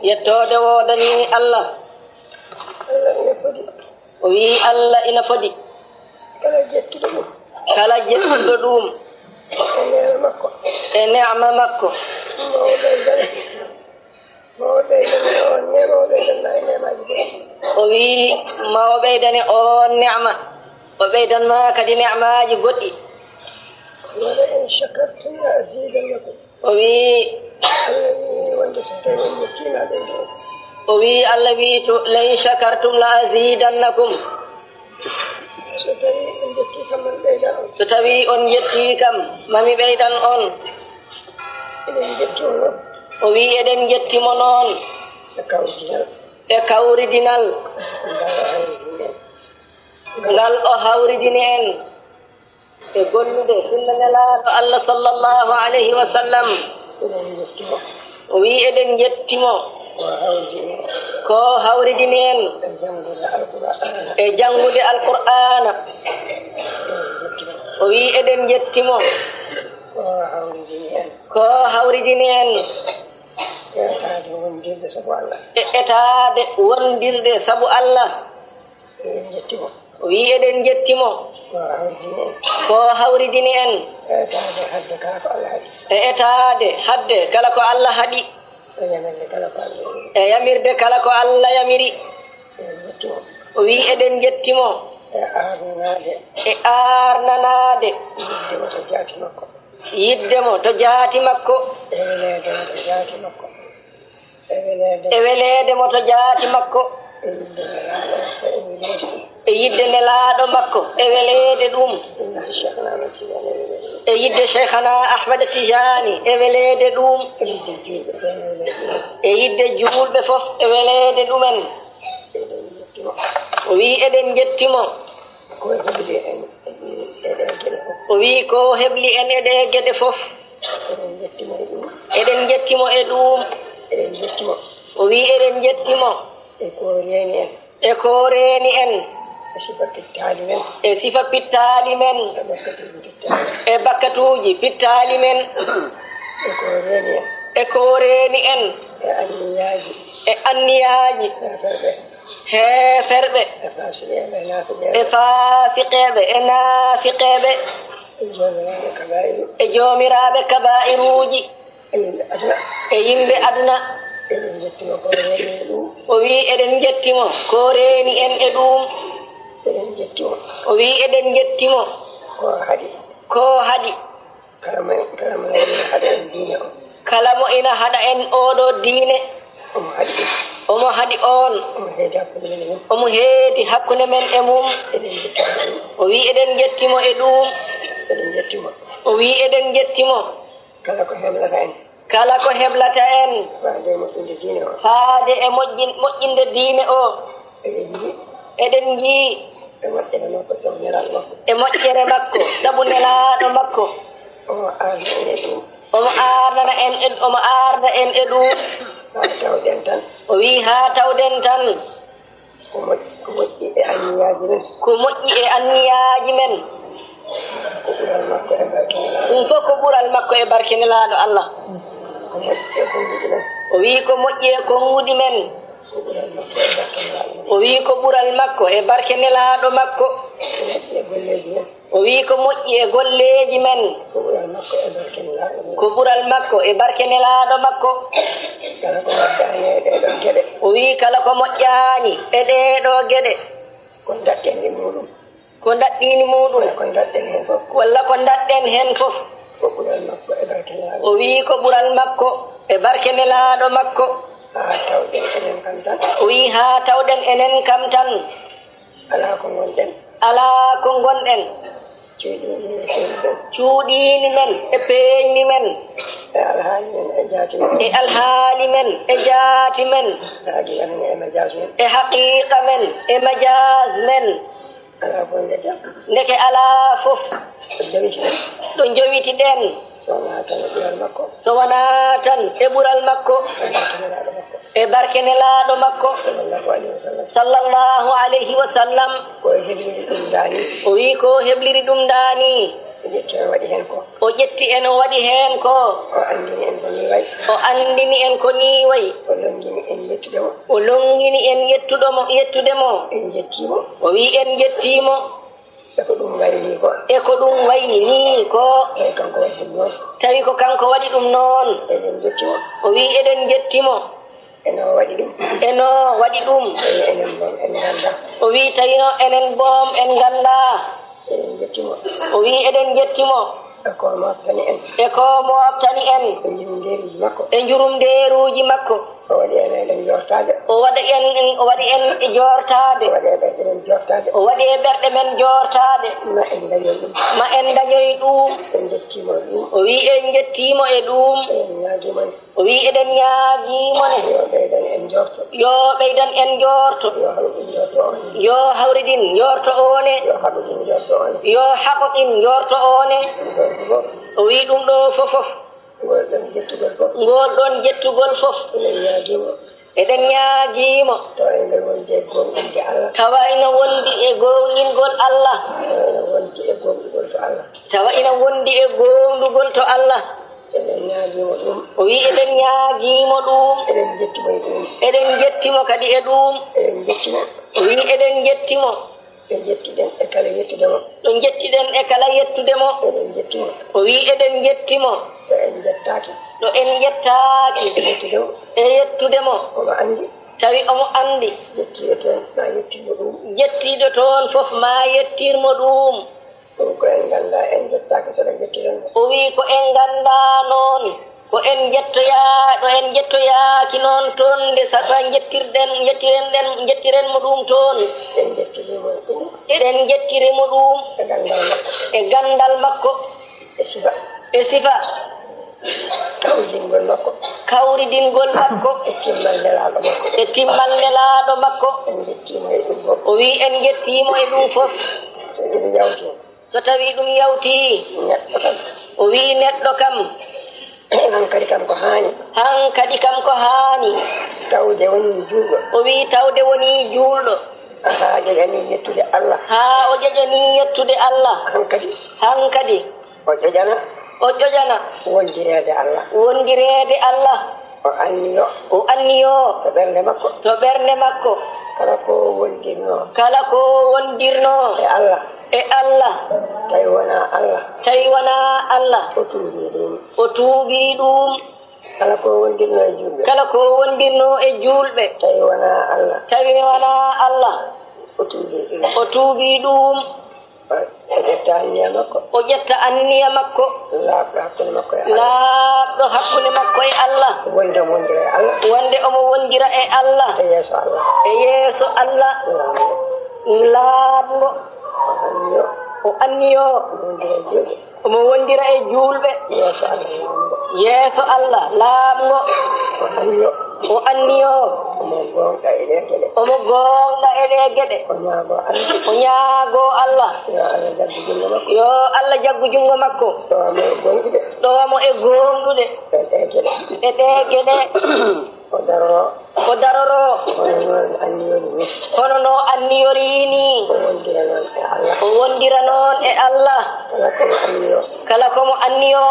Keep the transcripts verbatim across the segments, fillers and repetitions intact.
Yettoode woodanii Allah. Allah ina fodi. O wiyi Allah ina fodi. Kala jettuɗo ɗum. Kala jettuɗo ɗum. E neema makko. E neema makko. Mo o ɓeydani. Mo o ɓeydani o neema, o ɓeydanna e neemaaji goɗɗi. O wiyi ma o ɓeydane o neema. O ɓeydan ma kadi neemaaji goɗɗi. Wala in shakartum la azidannakum. O wiyi, Allah wiyi wonde so tawi on yettiima ɓeydo. O wiyi, Allah wiyi to, "La in shakartum la azidannakum." So tawi on yetti kam, man ɓeyda on. So tawi on yetti kam, mami ɓeydan on. Eɗen yetti on. O wiyi, eɗen yetti mo noon. E kawridinal. E kawridinal. Ngal o hawridini en. Ngal o hawridini en. E gollude sunna Nelaaɗo Allah sallallahu alayhi wa sallam. Eɗen njetti mo. O wiyi, eɗen njetti mo. Ko hawridini en. Ko hawridini en. E janngude Alqur'aana. E janngude Alqur'aana. Eɗen njetti mo. O wiyi, eɗen njetti mo. Ko hawridini en. Ko hawridini en. E etaade wondirde sabu Allah. E etaade wondirde sabu Allah. Eɗen njetti mo. O wiyi, eɗen njetti mo. Ko hawridini en. Ko hawridini en. E etaade hadde kala ko Allah haɗi. E etaade hadde kala ko Allah haɗi. E yamirde kala ko Allah yamiri. E yamirde kala ko Allah yamiri. Eɗen njetti mo. O wiyi, eɗen njetti mo. E aarnanaade. E aarnanaade. Yiɗde mo to jaati makko. Yiɗde mo to jaati makko. E weleede mo to jaati makko. E weleede. E weleede mo to jaati makko. E yiɗde Nelaaɗo makko e weleede ɗum. E yiɗde Nelaaɗo makko e weleede ɗum. E yiɗde Cheikhana Ahmad Tijaani e weleede ɗum. E yiɗde Cheikhana Ahmad Tijaani e weleede ɗum. E yiɗde juulɓe ɓe e weleede ɗum. E yiɗde juulɓe fof e weleede ɗumen. Eɗen njetti mo. O wiyi, eɗen njetti mo. Ko hebli en e ɗee geɗe fof. O wiyi, ko hebli en e ɗee geɗe fof. Eɗen njetti mo e ɗum. Eɗen njetti mo e ɗum. Eɗen njetti mo. O wiyi, eɗen njetti mo. E ko reeni en. E ko reeni en. E sifa pittaali men. E sifa pittaali men. E bakkatuuji pittaali. E bakkatuuji pittaali men. E ko reeni en. E ko reeni en. E anniyaaji. E anniyaaji. Heeferɓe. Heeferɓe. E faasiqeeɓe, e naafeqeeɓe. E faasiqeeɓe, e naafeqeeɓe. E joomiraaɓe kabaa'iru. E joomiraaɓe kabaa'iruuji. E yimɓe aduna. E yimɓe aduna. Eɗen njetti mo ko reeni en ɗum. O wiyi, eɗen njetti mo ko reeni en e ɗum. Eɗen njetti mo. O wiyi, eɗen njetti mo. Ko haɗi. Ko haɗi. Kala mo, kala mo ina haɗa en diine o. Kala mo ina haɗa en oɗo diine. Omo haɗi ɗum. Omo haɗi on. Omo heedi hakkunde men e mum. Omo heedi hakkunde men e mum. Eɗen njetti mo e ɗum. O wiyi, eɗen njetti mo e ɗum. Eɗen njetti mo. O wiyi, eɗen njetti mo. Kala ko heblata en. Kala ko heblata en. Faade e moƴƴinde diine o. Faade e moƴƴin-, moƴƴinde diine o. Eɗen nji-, eɗen njii. E moƴƴere makko sabu nelaaɗo makko. E moƴƴere makko sabu nelaaɗo makko. Omo aarna en e ɗum. Omo aarnana en e, omo aarna en e ɗum. Haa tawɗen tan. O wiyi, haa tawɗen tan. Ko moƴ-, ko moƴƴi e anniyaaji men. Ko moƴƴi e anniyaaji men. Ko ɓural makko e barke nelaaɗo. Ɗum fof ko ɓural makko e barke nelaaɗo Allah. Ko moƴƴi e konnguɗi men. O wiyi, ko moƴƴi e konnguɗi men. Ko ɓural makko e barke nelaaɗo. O wiyi, ko ɓural makko e barke nelaaɗo makko. Ko moƴƴi e golleeji men. O wiyi, ko moƴƴi e golleeji men. Ko ɓural makko e barke nelaaɗo men. Ko ɓural makko e barke nelaaɗo makko. Kala ko moƴƴaani e ɗee ɗoo geɗe. O wiyi, kala ko moƴƴaani e ɗee ɗoo geɗe. Ko ndaɗɗen e muɗum. Ko ndaɗɗini muɗum. Walla ko ndaɗɗen heen fof. Walla ko ndaɗɗen heen fof. Ko ɓural makko e barke nelaaɗo. O wiyi, ko ɓural makko e barke nelaaɗo makko. Haa tawɗen enen kam tan. O wiyi, haa tawɗen enen kam tan. Alaa ko ngonɗen. Alaa ko ngonɗen. Cuuɗiini men e peeñni men. Cuuɗiini men e peeñni men. E alhaali men e jaati men. E alhaali men e jaati men. E haqiiqa men e majaas men. E haqiiqa men e majaas men. Alaa fof ndeke. Ndeke alaa fof. Ɗo njowitiɗen. Ɗo njowitiɗen. So wonaa tan e ɓural makko. So wonaa tan e ɓural makko. E barke nelaaɗo makko. E barke nelaaɗo makko. Sallallahu alayhi wa sallam. Sallallahu alayhi wa sallam. Ko o hebliri ɗum dani. O wiyi ko o hebliri ɗum dani. O ƴetti en, waɗi heen ko. O ƴetti en, o waɗi heen ko. O anndini en ko nii wayi. O anndini en ko nii wayi. O lonngini en yettude mo. O lonngini en yettuɗo mo, yettude mo. En njettii mo. O wii en njettii mo. E ko ɗum wayi nii ko. E ko ɗum wayi nii ko. Tawi kanko waɗi ɗum noon. Tawi ko kanko waɗi ɗum noon. Eɗen njetti mo. O wii eɗen njetti mo. Eno waɗi ɗum. Eno waɗi ɗum. Tawi enen boom en nganndaa. O wii tawino enen boom en nganndaa. Eɗen njetti mo. O wii eɗen njetti mo. E ko moftani en. E ko moftani en. E njurumndeeruuji makko. E njurumndeeruuji makko. O waɗi en eɗen jortaade. O waɗi en, o waɗi en e jortaade. O waɗi e ɓerɗe men jortaade. O waɗi e ɓerɗe men jortaade. Ma en ndañoy ɗum. Ma en ndañoy ɗum. En njettiima ɗum. O wii en njettiima e ɗum. En ñaagiima. O wii eɗen ñaagiima ne. Yo ɓeydan en jorto. Yo ɓeydan en jorto. Yo hawridin jorto o ne. Yo hawridin jorto o ne. Yo haɓodin jorto o ne. Yo haɓodin jorto o ne. Ɗum ɗoo fof. O wii ɗum ɗoo fof fof. Ngol ɗoon jettugol fof. Ngol ɗoon jettugol fof. Eɗen ñaagiima. Eɗen ñaagiima. Tawa enen wonde e goongɗinde Allah. Tawa ina wondi e goongɗingol Allah. Tawa ina wondi e goongɗingol to Allah. Tawa ina wondi e goongɗugol to Allah. Eɗen ñaagiima ɗum. O wii eɗen ñaagiima ɗum. Eɗen njetti mo e ɗum. Eɗen njetti mo kadi e ɗum. Eɗen njetti mo. O wii eɗen njetti mo. Ɗo njettiɗen e kala yettude mo. Ɗo njettiɗen e kala yettude mo. Eɗen njetti mo. O wii eɗen njetti mo. Ɗo en njettaaki. Ɗo en njettaaki. E yettude mo. E yettude mo. Omo anndi. Tawi omo anndi. Jettiiɗo toon ma yettir mo ɗum. Jettiiɗo toon fof ma yettir mo ɗum. Ɗum ko en nganndaa, en njettaaki so ɗo njettiren mo. O wii ko en nganndaa noon. Ko en njettoyaa, ɗo en njettoyaaki noon toon nde saka njettirɗen, njettiren ɗen, njettiren mo ɗum toon. En njettiri mo ɗum. Eɗen njettiri mo ɗum. E ganndal makko. E ganndal makko. E sifa. E sifa. Kawridingol makko. Kawridingol makko. E timmal nelaaɗo makko. E timmal nelaaɗo makko. En njettii mo e ɗum fof. O wii en njettii mo e ɗum fof. So ɗum yawti. So tawii ɗum yawtii, neɗɗo kam. O wii neɗɗo kam. Hankadi kam ko haani. Hankadi kam ko haani. Tawde wonii juulɗo. O wii tawde wonii juulɗo. Haa ƴoƴanii yettude Allah. Haa o ƴoƴanii yettude Allah. Hankadi. Hankadi. O ƴoƴana. O ƴoƴana. Wondireede Allah. Wondireede Allah. O anniyo. O anniyo. To ɓernde makko. To ɓernde makko. Kala ko wondirnoo. Kala ko wondirnoo. E Allah. E Allah. Tawi wonaa Allah. Tawi wonaa Allah. O tuubii ɗum. O tuubii ɗum. Kala ko wondirnoo e juulɓe. Kala ko wondirnoo e juulɓe. Tawi wonaa Allah. Tawi wonaa Allah. O tuubii ɗum. O tuubii ɗum. O ƴetta anniya makko. O ƴetta anniya makko. Laaɓɗo hakkunde makko e Allah. Laaɓɗo hakkunde makko e Allah. Wonde omo wondira e Allah. Wonde omo wondira e Allah. E yeeso Allah. E yeeso Allah. Laaɓɗo. Laaɓɗo. O anniyo. O anniyo. Omo wondira e juulɓe. Omo wondira e juulɓe. Yeeso Allah laaɓngo. Yeeso Allah laaɓngo. O anniyo. O anniyo. Omo goongɗa e ɗee geɗe. Omo goongɗa e ɗee geɗe. O ñaagoo Allah. O ñaagoo Allah. Yo Allah jaggu junngo makko. Yo Allah jaggu junngo makko. Ɗowa mo e goongɗude. Ɗowa mo e goongɗude. E ɗee geɗe. E ɗee geɗe. O daroroo. O daroroo. Hono no anniyori ni. Hono no anniyori ni. O wondira noon e Allah. O wondira noon e Allah. Kala ko mo anniyo. Kala ko mo anniyo.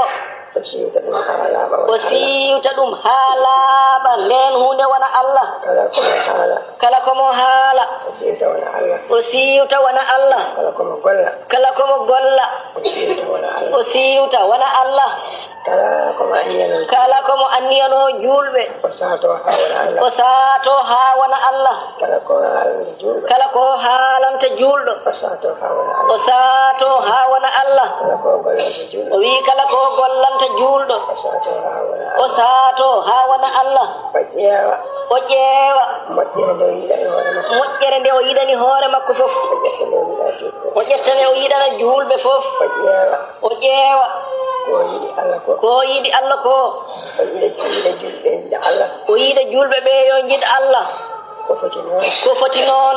O siiwta ɗum haa laaɓa wona Allah. O siiwta ɗum haa laaɓa, ndeen huunde wona Allah. Kala ko mo haala. Kala ko mo haala. O siiwta wona Allah. O siiwta wona Allah. Kala ko mo golla. Kala ko mo golla. O siiwta wona Allah. O siiwta wona Allah. Kala ko mo anniyanoo. Kala ko mo anniyanoo juulɓe. O saatoo haa wona Allah. O saatoo haa wona Allah. Kala ko haalanta juulɗo. Kala ko haalanta juulɗo. O saatoo haa wona Allah. O saatoo haa wona Allah. Kala ko gollanta juulɗo. O wii kala ko gollanta juulɗo. O saatoo haa wona Allah. O saatoo haa wona Allah. O ƴeewa. O ƴeewa. Moƴƴere nde o yiɗani hoore makko. Moƴƴere nde o yiɗani hoore makko fof. O ƴetta nde o yiɗani juulɓe fof. O ƴetta nde o yiɗana juulɓe fof. O ƴeewa. O ƴeewa. Ko yiɗi Allah ko. Ko yiɗi Allah ko. O yiɗa, yiɗa juulɓe ɓe njiɗa Allah. O yiɗa juulɓe ɓe yo njiɗ Allah. Ko foti noon. Ko foti noon.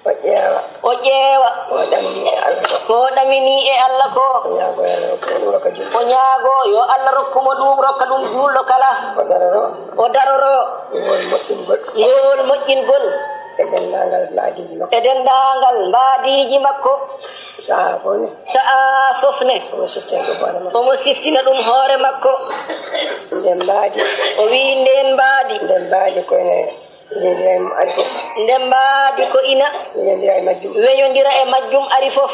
O ƴeewa. O ƴeewa. Ko ɗamini e Allah ko. Ko ɗamini e Allah ko. O ñaagoo yo Allah rokku mo ɗum, rokka juulɗo. O ñaagoo yo Allah rokku mo ɗum, rokka ɗum juulɗo kala. O daroroo. O daroroo. Ngol moƴƴingol. Ngol moƴƴingol. E denndaangal mbaadiiji makko. E denndaangal mbaadiiji makko. Sa'a fof ne. Sa'a fof ne. Omo siftina ɗum hoore makko. Omo siftina ɗum hoore makko. Nden mbaadi. O wiyi nden mbaadi. Nden mbaadi ko ene weñondira e mum ari fof. Nden mbaadi ko ina. Weñondira e majjum. Weñondira e majjum ari fof.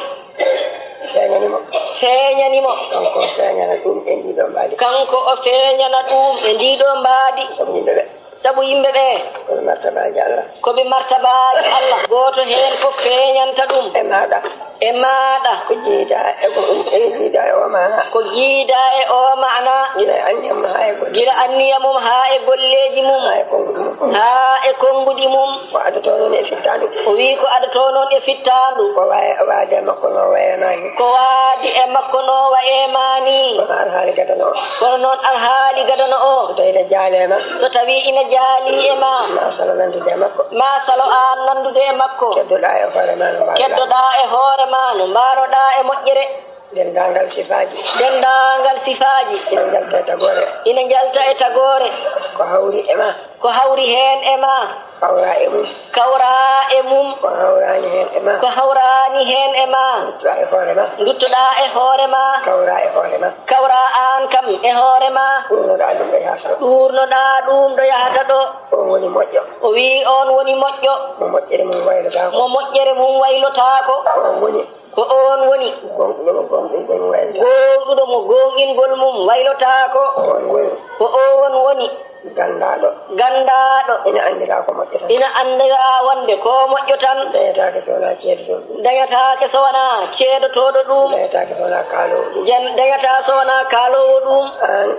Feeñani mo. Feeñani mo. Kanko o feeñana ɗum e ndiɗo mbaadi. Kanko o feeñana ɗum e ndiɗo mbaadi. Sabu yimɓe ɓe. Sabu yimɓe ɓe. Ko ɓe martabaaji Allah. Ko ɓe martabaaji Allah. Gooto heen fof feeñanta ɗum. E maaɗa. E maaɗa. Ko jiida e ko ɗum, e jiida e o maana. Ko jiida e o maana. Gila e anniya mum haa e golle. Gila anniya mum haa e golleeji mum. Haa e konnguɗi mum. Haa e konnguɗi mum. Ko adotoo noon e fittaandu. O wiyi ko adotoo noon e fittaandu. Ko waye-, waade e makko no waye maani. Ko waadi e makko no waye maani. Kono alhaali gadano o. Kono noon alhaali gadano o. So tawi ina jaale e ma. So tawi ina jaali e ma. Ma salo nanndude e makko. Ma salo aan nanndude e makko. Keddoɗaa e hoore ma no mbaawɗaa. Keddoɗaa e hoore ma no mbaawɗaa e moƴƴere. Denndaangal sifaaji. Denndaangal sifaaji. Ina njalta e tagoore. Ina njalta e tagoore. Ko hawri e ma. Ko hawri heen e ma. Kawraa e mum. Kawraa e mum. Ko hawraani heen e ma. Ko hawraani heen e ma. Nduttoɗaa e hoore ma. Nduttoɗaa e hoore ma. Kawraa e hoore ma. Kawraa aan kam e hoore ma. Ɗuurnoɗaa ɗum ɗo yahata ɗo. Ɗuurnoɗaa ɗum ɗo yahata ɗo. Oon woni moƴƴo. O wiyi oon woni moƴƴo. Mo moƴƴere mum waylotaako. Mo moƴƴere mum waylotaako. Oon woni. Ko oon woni. Gooŋɗuɗo mo gooŋɗingol mum waylotaako. Gooŋɗuɗo mo gooŋɗingol mum waylotaako. Ko oon woni. Ko oon woni. Ganndaaɗo. Ganndaaɗo. Ina anndiraa ko moƴƴo tan. Ina anndiraa wonde ko moƴƴo tan. Dañataake so wonaa ceedotooɗo ɗum. Dañataake so wonaa ceedotooɗo ɗum. Dañataake so wonaa kaaloowo ɗum. Jan-, dañataa so wonaa kaaloowo ɗum. Aan.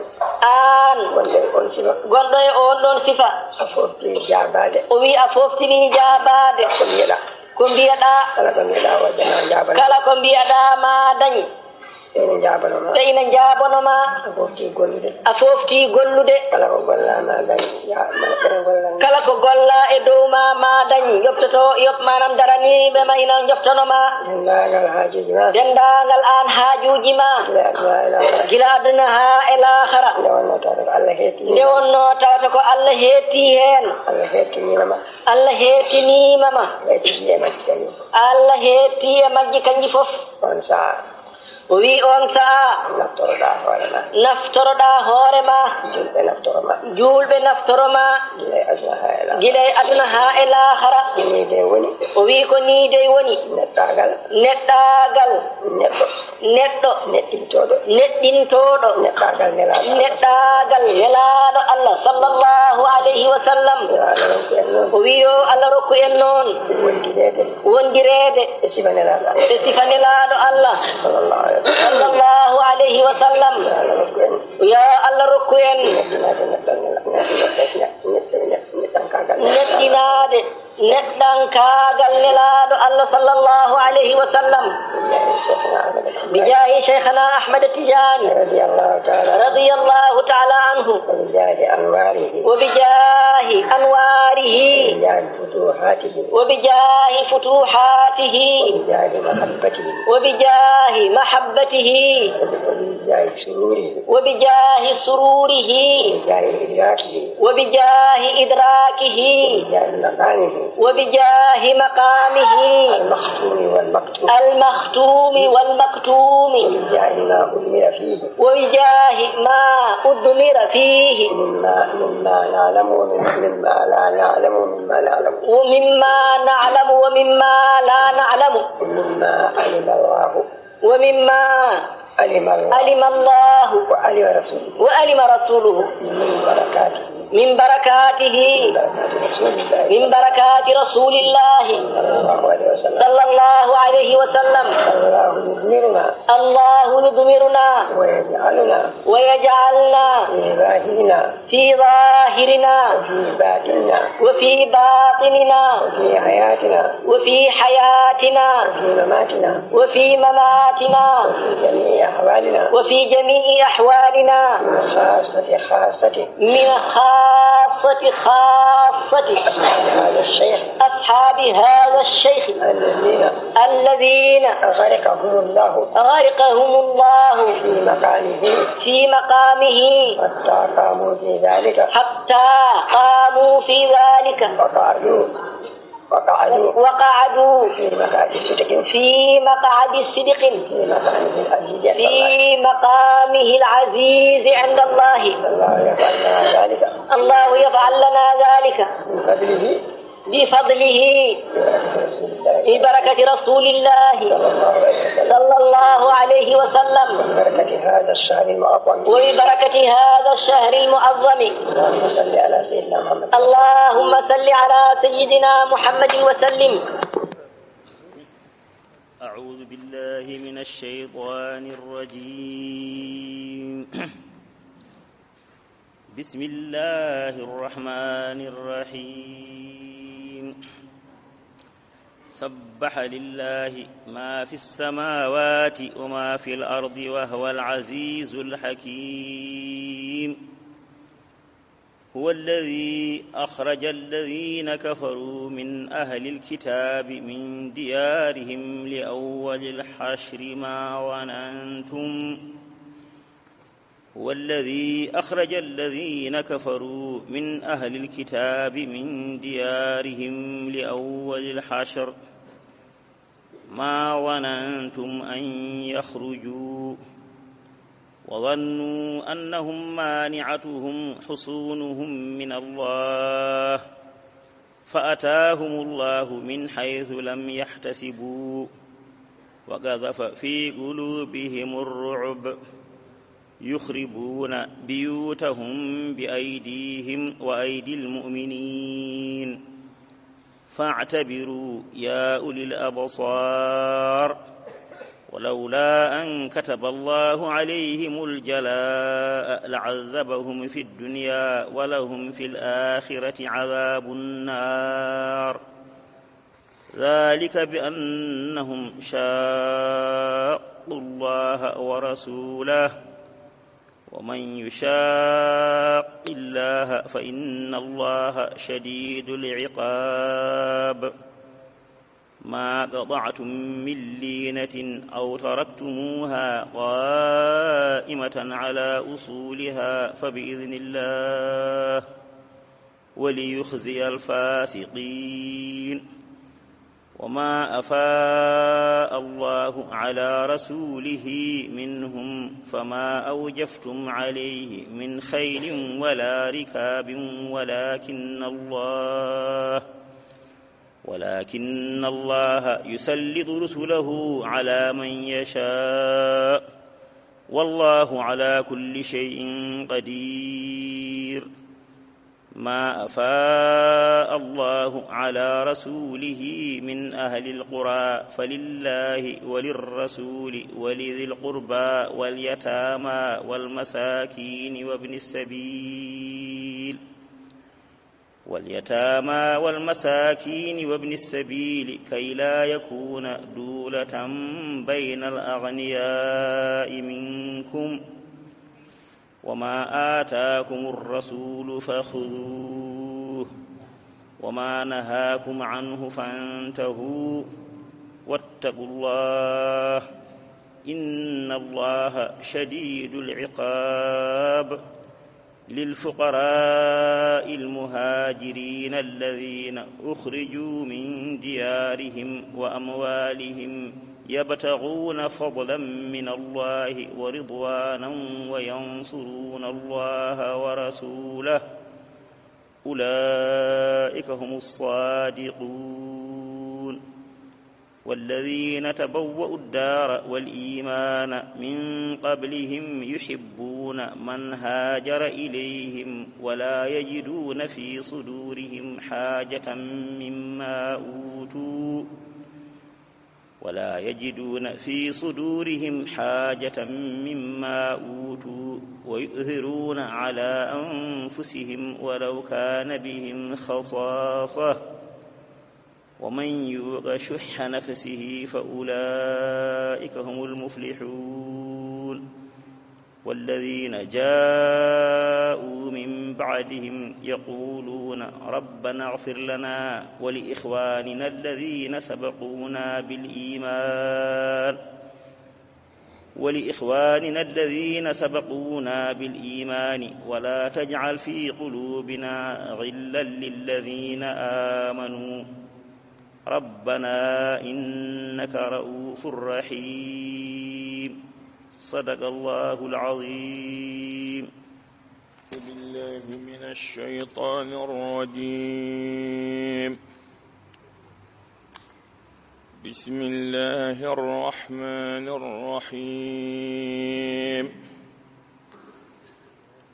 Aan. Gonɗo e oon sifa. Gonɗo e oon ɗoon sifa. A fooftii jaabaade. O wiyi a fooftinii jaabaade. Ko mbiyeɗaa. Ko mbiyeɗaa. Kala ko mbiyeɗaa wodde ma jaabanoo. Kala ko mbiyeɗaa ma dañ. Ɓe ina njaabanoo ma. Ɓe ina njaabanoo ma. A fooftii gollude. A fooftii gollude. Kala ko gollaa ma dañ. Ya, ma, ɓe ina gollana. Kala ko gollaa e dow ma, ma dañ. Yoɓtotoo, yoɓ-, maanaam daraniiɓe ma ina njoftanoo ma. Denndaangal haajuuji ma. Denndaangal aan haajuuji ma. Gila aduna haa e laakhara. Gila aduna haa e laakhara. Nde wonnoo tawata ko Allah heetti. Nde wonnoo tawata ko Allah heetti heen. Allah heettiniima ma. Allah heettiniima ma. Heetti e majji kañum. Allah heetti e majji kanji fof. On sa'a. O wiyi oon sa'a. Naftoroɗaa hoore ma. Naftoroɗaa hoore ma. Juulɓe naftoro ma. Juulɓe naftoro ma. Gila e aduna haa e laakhara. Gila e aduna haa e laakhara. Ko nii dey woni. O wiyi ko nii dey woni. Neɗɗaagal. Neɗɗaagal. Neɗɗo. Neɗɗo. Neɗɗintooɗo. Neɗɗintooɗo. Neɗɗaagal nelaaɗo. Neɗɗaagal nelaaɗo Allah sallallahu alayhi wa sallam. Yo Allah rokku en noon. O wiyi yo Allah rokku en noon. Wondireede. Wondireede. E sifa nelaaɗo Allah. E sifa nelaaɗo Allah. Sallallahu alayhi wa sallam. Sallallahu alayhi wa sallam. Yo Allah rokku en. Yo Allah rokku en. Neɗɗinaade neɗɗo nela-, neɗɗo, neɗɗo, neɗɗo, neɗɗankaagal. Neɗɗinaade. Neɗɗankaagal nelaaɗo Allah sallallahu alayhi wa sallam. Bijaahi Shaykhana Ahmad Tijani. Radiyallahu ta'ala. Radiyallahu ta'ala anhu. Wa bijaahi anwarihi. Wa bijaahi anwarihi. Wa bijaahi futuhatihi. Wa bijaahi futuhatihi. Wa bijaahi mahabbatihi. Wa bijaahi mahabbatihi. Wa bijaahi sururihi. Wa bijaahi sururihi. Wa bijaahi idrakihi. Wa bijaahi idrakihi. Wa bijaahi maqamihi. Wa bijaahi maqamihi. Al-makhtumi wal-maktumi. Al-makhtumi wal-maktumi. Wa bijaahi ma udmira fihi. Wa bijaahi ma udmira fihi. Mimma, mimma na'lamu wa mim-, mimma la na'lamu wa mimma na'lamu. Wa mimma na'lamu wa mimma la na'lamu. Wa mimma alima Allahu. ومما علم الله. علم الله. وعلم رسوله. وعلم رسوله. من بركاته. من بركاته. من بركات رسول الله. من بركات رسول الله. صلى الله عليه وسلم. صلى الله عليه وسلم. الله يضمرنا. الله يضمرنا. ويجعلنا. ويجعلنا. في ظاهرنا. في ظاهرنا. وفي باطننا. وفي باطننا. وفي حياتنا. وفي حياتنا. وفي مماتنا. وفي مماتنا. وفي جميع أحوالنا. وفي جميع أحوالنا. من خاصة خاصة. من خاصة خاصة. أصحاب هذا الشيخ. أصحاب هذا الشيخ. الذين. الذين. غرقهم الله. غرقهم الله. في مقامه. في مقامه. حتى قاموا في ذلك. حتى قاموا في ذلك. وقالوا. وقعدوا وقعدوا في مقعد صدق في مقعد صدق في مقامه العزيز عند الله. في مقامه العزيز عند الله. الله يفعل لنا ذلك. الله يفعل لنا ذلك. من فضله. بفضله. بركة رسول الله. بركة رسول الله صلى الله عليه وسلم. صلى الله عليه وسلم. وبركة هذا الشهر المعظم. وببركة هذا الشهر المعظم. اللهم صل على سيدنا محمد. اللهم صل على سيدنا محمد وسلم. أعوذ بالله من الشيطان الرجيم. بسم الله الرحمن الرحيم. سبح لله ما في السماوات وما في الأرض وهو العزيز الحكيم. هو الذي أخرج الذين كفروا من أهل الكتاب من ديارهم لأول الحشر ما ظننتم هو الذي أخرج الذين كفروا من أهل الكتاب من ديارهم لأول الحشر ما ظننتم أن يخرجوا وظنوا أنهم مانعتهم حصونهم من الله فأتاهم الله من حيث لم يحتسبوا وقذف في قلوبهم الرعب يخربون بيوتهم بأيديهم وأيدي المؤمنين فاعتبروا يا أولي الأبصار ولولا أن كتب الله عليهم الجلاء لعذبهم في الدنيا ولهم في الآخرة عذاب النار ذلك بأنهم شاقوا الله ورسوله ومن يشاق الله فإن الله شديد العقاب ما قطعتم من لينة أو تركتموها قائمة على أصولها فبإذن الله وليخزي الفاسقين وما أفاء الله على رسوله منهم فما أوجفتم عليه من خيل ولا ركاب ولكن الله ولكن الله يسلط رسله على من يشاء والله على كل شيء قدير ما أفاء الله على رسوله من أهل القرى فلله وللرسول ولذي القربى واليتامى والمساكين وابن السبيل واليتامى والمساكين وابن السبيل كي لا يكون دولة بين الأغنياء منكم وما آتاكم الرسول فخذوه وما نهاكم عنه فانتهوا واتقوا الله إن الله شديد العقاب للفقراء المهاجرين الذين أخرجوا من ديارهم وأموالهم يبتغون فضلا من الله ورضوانا وينصرون الله ورسوله أولئك هم الصادقون والذين تبوأوا الدار والإيمان من قبلهم يحبون من هاجر إليهم ولا يجدون في صدورهم حاجة مما أوتوا ولا يجدون في صدورهم حاجة مما أوتوا ويؤثرون على أنفسهم ولو كان بهم خصاصة ومن يوق شح نفسه فأولئك هم المفلحون والذين جاءوا من بعدهم يقولون ربنا اغفر لنا ولإخواننا الذين سبقونا بالإيمان ولإخواننا الذين سبقونا بالإيمان ولا تجعل في قلوبنا غلا للذين آمنوا ربنا إنك رؤوف رحيم. صدق الله العظيم. بالله من الشيطان الرجيم. بسم الله الرحمن الرحيم.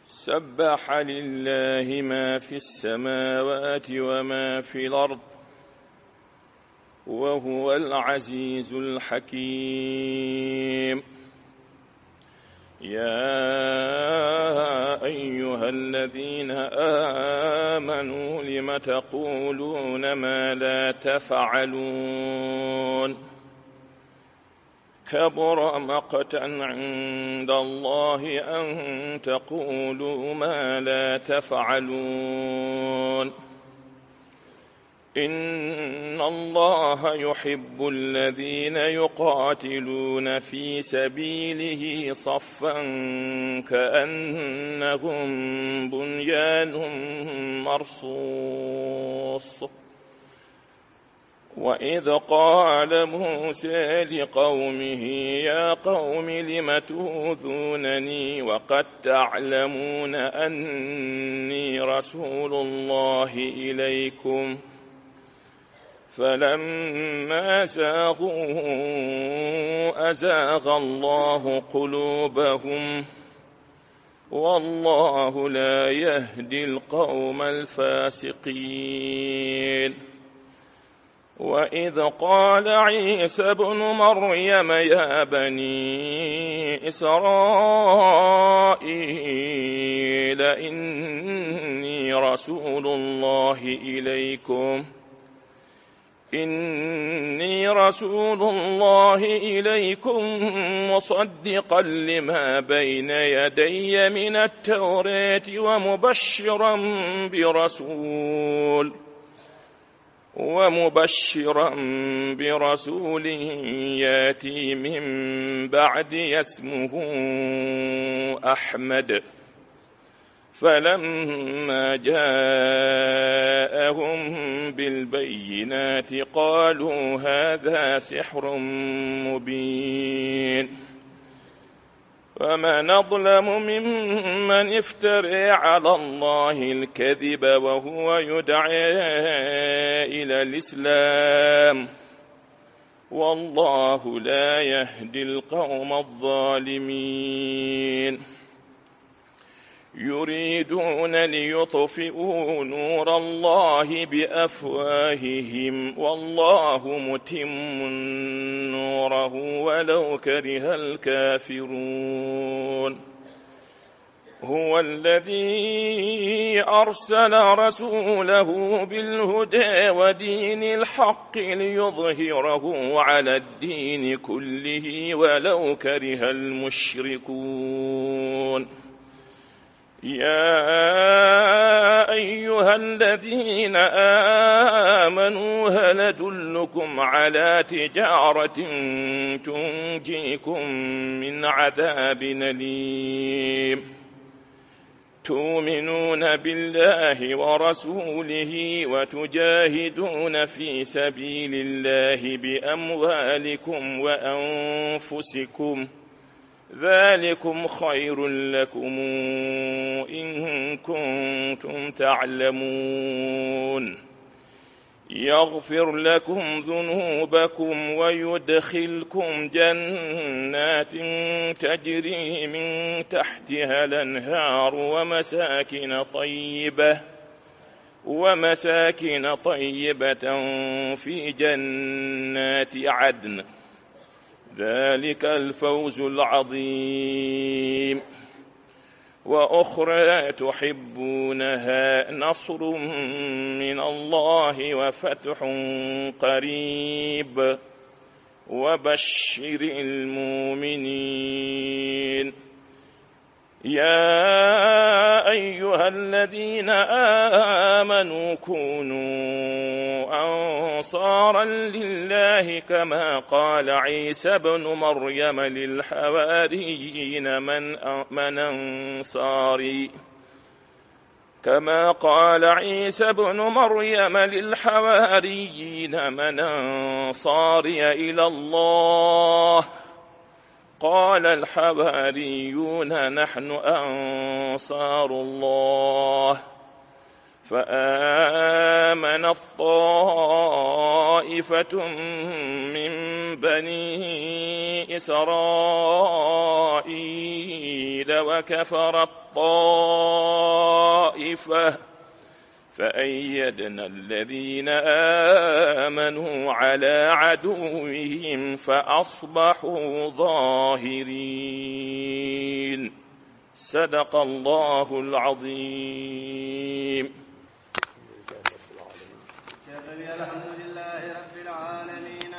سبح لله ما في السماوات وما في الأرض وهو العزيز الحكيم. يا أيها الذين آمنوا لم تقولون ما لا تفعلون. كبر مقتا عند الله أن تقولوا ما لا تفعلون. إن الله يحب الذين يقاتلون في سبيله صفا كأنهم بنيان مرصوص. وإذ قال موسى لقومه يا قوم لم تؤذونني وقد تعلمون أني رسول الله إليكم فلما زاغوا أزاغ الله قلوبهم والله لا يهدي القوم الفاسقين. وإذ قال عيسى ابن مريم يا بني إسرائيل إني رسول الله إليكم إني رسول الله إليكم مصدقا لما بين يدي من التوراة ومبشرا برسول ومبشرا برسول ياتي من بعدي اسمه أحمد. فلما جاءهم بالبينات قالوا هذا سحر مبين. ومن أظلم ممن افترى على الله الكذب وهو يدعى إلى الإسلام والله لا يهدي القوم الظالمين. يريدون ليطفئوا نور الله بأفواههم والله متم نوره ولو كره الكافرون. هو الذي أرسل رسوله بالهدى ودين الحق ليظهره على الدين كله ولو كره المشركون. يا أيها الذين آمنوا هل أدلكم على تجارة تنجيكم من عذاب أليم. تؤمنون بالله ورسوله وتجاهدون في سبيل الله بأموالكم وأنفسكم، ذلكم خير لكم إن كنتم تعلمون. يغفر لكم ذنوبكم ويدخلكم جنات تجري من تحتها الأنهار ومساكن طيبة، ومساكن طيبة في جنات عدن، ذلك الفوز العظيم. وأخرى تحبونها نصر من الله وفتح قريب وبشر المؤمنين. يا أيها الذين آمنوا كونوا أنصارا لله كما قال عيسى ابن مريم للحواريين من، من أنصاري كما قال عيسى ابن مريم للحواريين: من أنصاري إلى الله؟ قال الحواريون: نحن أنصار الله. فآمنت طائفة من بني إسرائيل وكفرت طائفة فأيدنا الذين آمنوا على عدوهم فأصبحوا ظاهرين. صدق الله العظيم. الحمد لله رب العالمين.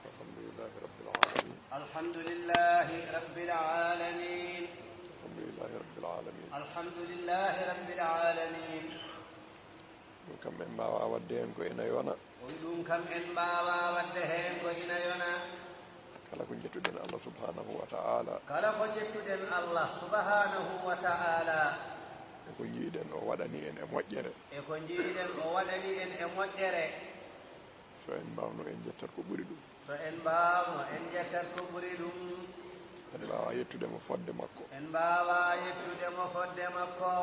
الحمد لله رب العالمين. الحمد لله رب العالمين. الحمد لله رب العالمين. الحمد لله رب العالمين. Ɗum kam en mbaawaa waɗde heen ko ina yona. O wi'i ɗum kam en mbaawaa waɗde heen ko ina yona. Kala ko njettuɗen Allah subhanahu wa ta'ala. Kala ko njettuɗen Allah subhanahu wa ta'ala. E ko njiiɗen o waɗani en e moƴƴere. E ko njiiɗen o waɗani en e moƴƴere. So en mbaawno en njettat ko ɓuri ɗum. So en mbaawno en njettat ko ɓuri ɗum. En mbaawaa yettude mo fodde makko. En mbaawaa yettude mo fodde makko.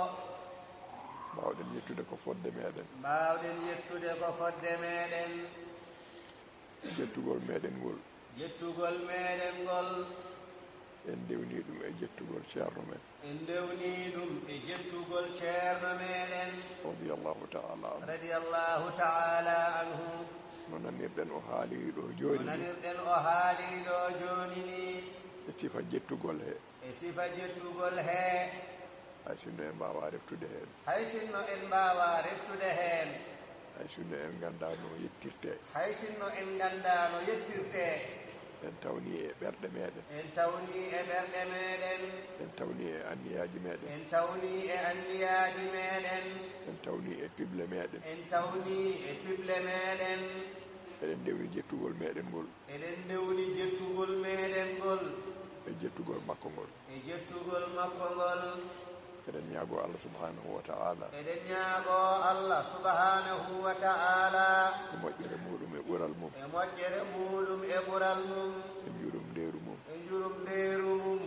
Mbaawɗen yettude ko fodde meɗen. Mbaawɗen yettude ko fodde meɗen. Jettugol meɗen ngol. Jettugol meɗen ngol. En ndewni ɗum e jettugol ceerno men. En ndewni ɗum e jettugol ceerno meɗen. Radiyallahu ta'ala anhu. Radiyallahu ta'ala anhu. No nanirɗen o haaliri ɗo jooni. No nanirɗen o haaliri ɗo jooni ni. E sifa jettugol he. E sifa jettugol he. Hay sinno en mbaawaa reftude heen. Hay sinno en mbaawaa reftude heen. Hay sinno en nganndaa no yettirtee. Hay sinno en nganndaa no yettirtee. En tawni e ɓerɗe meɗen. En tawni e ɓerɗe meɗen. En tawni e anniyaaji meɗen. En tawni e anniyaaji meɗen. En tawni e piɓle meɗen. En tawni e piɓle meɗen. Eɗen ndewni jettugol meɗen ngol. Eɗen ndewni jettugol meɗen ngol. E jettugol makko ngol. E jettugol makko ngol. Eɗen ñaago Allah subhanahu wa ta'ala. Eɗen ñaago Allah subhanahu wa ta'ala. E moƴƴere muɗum e ɓural mum. E moƴƴere muɗum e ɓural mum. E njurum ndeeru mum. E njurum ndeeru mum.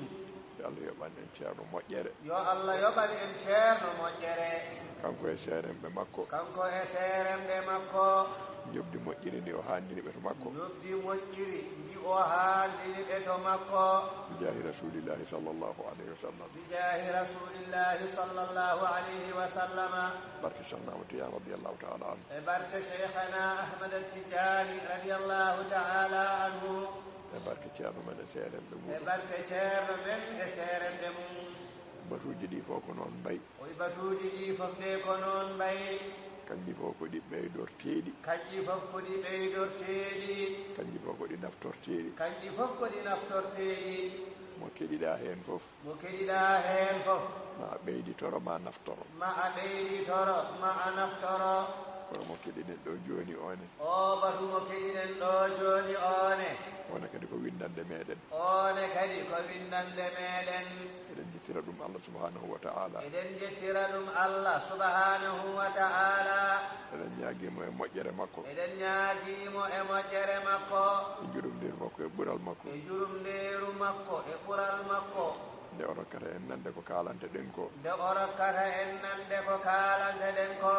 Yo Allah yoɓan en ceerno moƴƴere. Yo Allah yoɓan en ceerno moƴƴere. Kanko e seeremɓe makko. Kanko e seeremɓe makko. Njoɓdi moƴƴiri ndi o haandini ɓe to makko. Njoɓdi moƴƴiri ndi o haandini ɓe to makko. Bijaahi Rasuulillahi sallallahu alayhi wa sallam. Bijaahi Rasuulillahi sallallahu alayhi wa sallama. Barke Cheikhna Ahmad Tidiane radiyallahu ta'ala anhu. E barke Cheikhna Ahmad Tidiane radiyallahu ta'ala anhu. E barke ceerno men e seeremɓe muɗum. E barke ceerno men e seeremɓe mum. Batuuji ɗi fof ko noon mbayi. O wi batuuji ɗi fof de ko noon mbayi. Kanji fof ko ɗi ɓeydorteeɗi. Kanji fof ko ɗi ɓeydorteeɗi. Kanji fof ko ɗi naftorteeɗi. Kanji fof ko ɗi naftorteeɗi. Mo keɗiɗaa heen fof. Mo keɗiɗaa heen fof. Ma a ɓeyditoro ma a naftoro. Ma a ɓeyditoro ma a naftoro. Kono mo keɗiɗen ɗo jooni o ne. O batu mo keɗiɗen ɗo jooni o ne. O ne kadi ko winndannde meɗen. O ne kadi ko winndannde meɗen. Eɗen njettira ɗum Allah subhanahu wa ta'ala. Eɗen njettira ɗum Allah subhanahu wa ta'ala. Eɗen ñaagii mo e moƴƴere makko. Eɗen ñaagii mo e moƴƴere makko. E njurum ndeeru makko e ɓural makko. E njurum ndeeru makko e ɓural makko. Nde o rokkata en nande ko kaalanteɗen ko. Nde o rokkata en nande ko kaalanteɗen ko.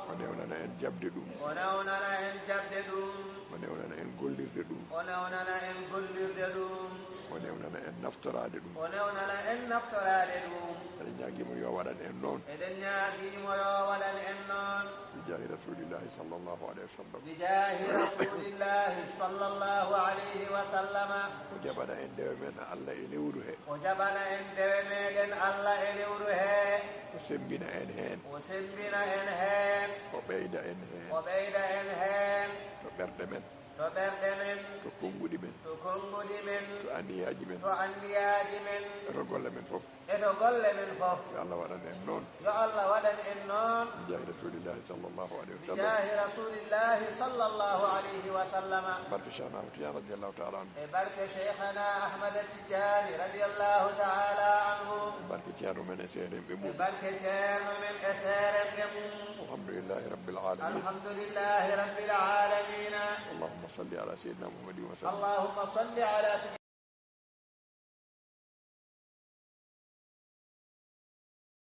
O newnana en jaɓde ɗum. O newnana en jaɓde ɗum. O newnana en gollirde ɗum. O newnana en gollirde ɗum. O newnana en naftoraade ɗum. O newnana en naftoraade ɗum. Eɗen ñaagii mo yo waɗan en noon. Eɗen ñaagii mo yo waɗan en noon. Bijaahi Rasuulillahi sallallahu alayhi wa sallam. Bijaahi Rasuulillahi sallallahu alayhi wa sallama. O jaɓana en dewe men Allah e lewru he. O jaɓana en dewe meɗen Allah e lewru he. O sembina en heen. O sembina en heen. O ɓeyda en heen. O ɓeyda en heen. To ɓerɗe men. To ɓerɗe men. To konnguɗi men. To konnguɗi men. To anniyaaji men. To anniyaaji men. E to golle men fof. E to golle men fof. Yo Allah waɗan en noon. Yo Allah waɗan en noon. بجاه رسول الله صلى الله عليه وسلم. بجاه رسول الله صلى الله عليه وسلم. Barke Cheikhna Ahmad Tidiane radiyallahu ta'ala anhu. E barke Cheikhna Ahmad Tidiane radiyallahu ta'ala anhu. Barke Ceerno men e seerenɓe mum. Barke Ceerno men e seerenɓe mum. الحمد لله رب العالمين. الحمد لله رب العالمين. اللهم صل على سيدنا محمد وسلم. اللهم صل على سيدنا